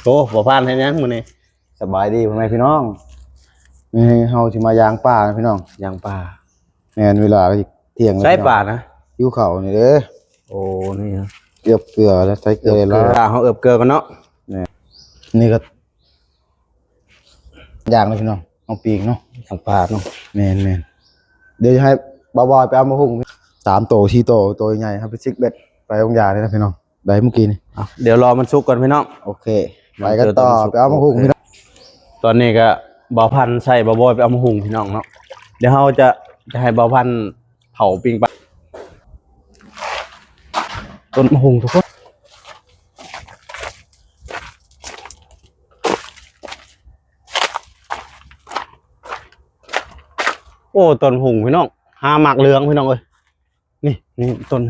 ໂອ້ ບໍ່ຜ່ານເຮັດຫຍັງມື້ນີ້? ສະບາຍດີພໍ່ແມ່ພີ່ນ້ອງ ມື້ນີ້ເຮົາຊິມາຍ່າງປ່ານະພີ່ນ້ອງ. ຍ່າງປ່າ. ແມ່ນ ເວລາກໍຊິທ່ຽງແລ້ວ. ໃສ່ປ່ານະ? ຫິວເຂົ້ານີ້ເດ້. ໂອ້ ນີ້ເອີບເກືອ ແລ້ວໃສ່ເກືອຫຼາຍໆ. ເຮົາເອີບເກືອກ່ອນເນາະ. ແມ່ນ ນີ້ກໍ ຢ່າງເລີຍພີ່ນ້ອງ ເອົາປີກເນາະ ທາງປາກເນາະ. ແມ່ນໆ ດຽວໃຫ້ບ່າວບອຍໄປເອົາໝາກຫຸ່ງ ສາມໂຕ ສີ່ໂຕ ໂຕໃຫຍ່ ເຮົາໄປຊິກເບັດ ໄປໂຮງຢານີ້ນະພີ່ນ້ອງ ໄດ້ມື້ກີ້ນີ້. ດຽວລໍມັນສຸກກ່ອນພີ່ນ້ອງ. ໂອເຄ ໄປກັນຕໍ່ ໄປເອົາໝາກຫຸ່ງພີ່ນ້ອງ. ຕອນນີ້ກໍບ່າວພັນໃສ່ບ່າວບອຍໄປເອົາໝາກຫຸ່ງພີ່ນ້ອງເນາະ. ດຽວເຮົາຈະ ຈະໃຫ້ບ່າວພັນເຜົາປີ້ງປາ ຕົ້ນໝາກຫຸ່ງທຸກຄົນ. ໂອ້ ຕົ້ນຫຸ່ງພີ່ນ້ອງ ຫາໝາກເຫຼືອງພີ່ນ້ອງເອີຍ. ນີ້ ນີ້ຕົ້ນ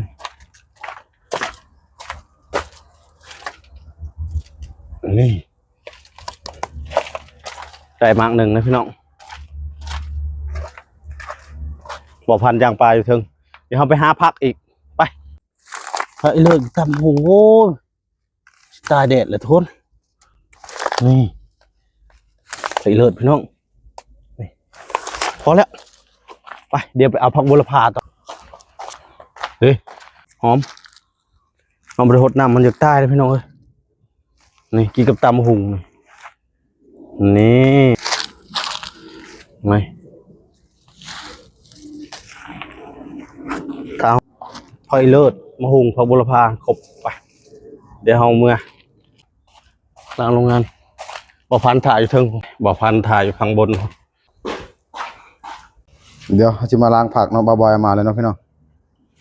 ນີ້ ໄດ້ໝາກໜຶ່ງນະພີ່ນ້ອງ. ບ່າວພັນຍ່າງປ່າຢູ່ເທິງ ດຽວເຮົາໄປຫາຜັກອີກ ໄປ. ໄປເລີຍ ຕຳຫຸ່ງ ໂອ້ຍ ຕາຍແດດແລ້ວທຸກຄົນ. ນີ້ ໃສ່ເລີດພີ່ນ້ອງ. ນີ້ ພໍແລ້ວ ໄປ ດຽວໄປເອົາຜັກບົວລະພາຕໍ່. ເດ້ ຫອມ ເຮົາບໍ່ໄດ້ຫົດນ້ຳ ມັນຢາກຕາຍເດ້ພີ່ນ້ອງເອີຍ. ນີ້ ກິນກັບຕຳຫຸ່ງ ນີ້ ນີ້ ໄປ ຂ້າວ ໄຟເລີດ ໝາກຫຸ່ງ ຜັກບົວລະພາ ຄົບ ໄປ. ດຽວເຮົາເມືອ ຫຼັງໂຮງງານ ບ່າວພັນຖ້າຢູ່ເທິງ ບ່າວພັນຖ້າຢູ່ຂ້າງບົນ. ດຽວເຮົາຊິມາລ້າງຜັກເນາະ ບ່າວບອຍເອົາມາແລ້ວເນາະພີ່ນ້ອງ.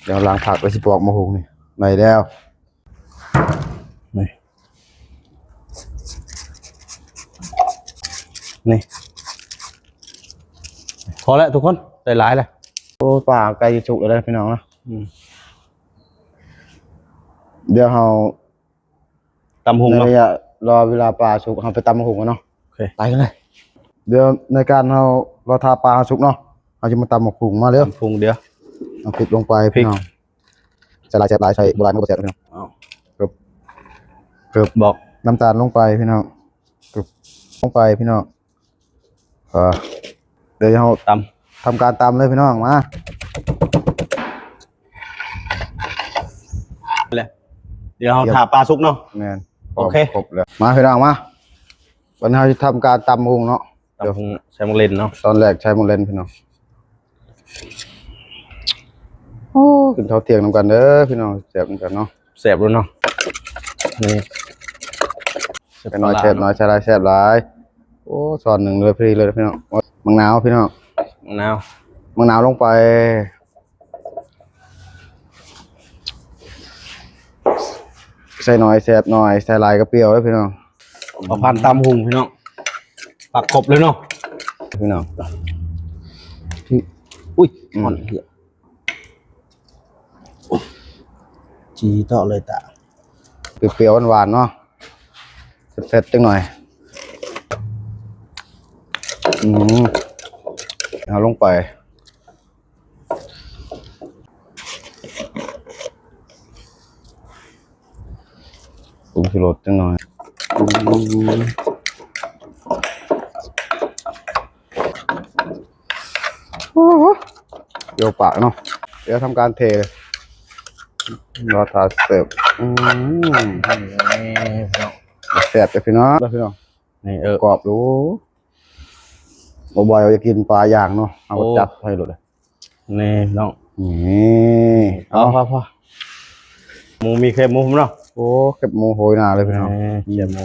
ດຽວລ້າງຜັກ ແລ້ວຊິປອກໝາກຫຸ່ງນີ້ ໄດ້ແລ້ວ. ນີ້ ນີ້ ພໍແລ້ວທຸກຄົນ ໄດ້ຫຼາຍແລ້ວ. ໂອ້ ປາໃກ້ຊິສຸກແລ້ວເດີພີ່ນ້ອງເນາະ. ອືມ ດຽວເຮົາ ຕຳຫຸ່ງເນາະ ໃນໄລຍະລໍເວລາປາສຸກ ເຮົາໄປຕຳໝາກຫຸ່ງກັນເນາະ. ໂອເຄ ໄປກັນເລີຍ. ດຽວໃນການເຮົາລໍຖ້າປາເຮົາສຸກເນາະ ເຮົາຈະມາຕຳໝາກຫຸ່ງ ມາເດີ. ຕຳຫຸ່ງ ດຽວ ເອົາພິກລົງໄປພີ່ນ້ອງ. ໃສ່ຫຼາຍແຊບຫຼາຍ ໃສ່ບໍ່ຫຼາຍມັນກໍບໍ່ແຊບພີ່ນ້ອງ. ເກີບ ເກີບ ບອກ ນ້ຳຕານລົງໄປພີ່ນ້ອງ. ເກີບ ລົງໄປພີ່ນ້ອງ. ເອີ ດຽວເຮົາຕຳ ທຳການຕຳເລີຍພີ່ນ້ອງ ມາ. ດຽວເຮົາຖ້າປາສຸກເນາະ. ແມ່ນ ໂອເຄ ຄົບແລ້ວ ມາພີ່ນ້ອງມາ. ວັນນີ້ເຮົາຊິທຳການຕຳໝາກຫຸ່ງເນາະ. ຕຳໝາກຫຸ່ງ ໃສ່ໝາກເລັ່ນເນາະ. ຕອນແລກໃສ່ໝາກເລັ່ນພີ່ນ້ອງ. ໂອ້ ກິນເຂົ້າທ່ຽງນຳກັນເດີພີ່ນ້ອງ ແຊບນຳກັນເນາະ. ແຊບເລີຍເນາະ. ນີ້ ແຊບໜ້ອຍ ແຊບໜ້ອຍ ໃສ່ຫຼາຍແຊບຫຼາຍ. ໂອ້ ຊ້ອນໜຶ່ງເລີຍ ພໍດີເລີຍພີ່ນ້ອງ. ໝາກນາວພີ່ນ້ອງ ໝາກນາວ ໝາກນາວລົງໄປ. ໃສ່ໜ້ອຍແຊບໜ້ອຍ ໃສ່ຫຼາຍກໍປ່ຽວເດີພີ່ນ້ອງ. ບ່າວພັນຕຳຫຸ່ງພີ່ນ້ອງ ປັກຄົບເລີຍເນາະ ພີ່ນ້ອງ. ອຸ້ຍ ອືມ ຮ້ອນ ຈີ່ເທາະເລີຍຕາ. ປ່ຽວໆ ຫວານໆ ເນາະ ເຜັດໆ ຈັກໜ້ອຍ. ອືມ ເອົາລົງໄປ. ປຸງຊູລົດຈັກໜ້ອຍ. ໂອ້ໂຫ ປ່ຽວປາກເນາະ. ດຽວທຳການເທເລີຍ ລໍຖ້າເສີບ. ອືມ ແຊບເດີພີ່ນ້ອງ ເດີພີ່ນ້ອງ. ນີ້ ເອີ ກອບດູ. ບໍ່ບ່າວຢາກກິນປາຍ່າງເນາະ ເຮົາກໍ ໂອ້ ຈັດໃຫ້ໂລດ. ນີ້ເນາະ ນີ້ ເອົາ ພໍໆ ໝູ ມີແຄບໝູເນາະ. ໂອ້ ແຄບໝູໂຫຍໜາເລີຍພີ່ນ້ອງ. ນີ້ ແຄບໝູ.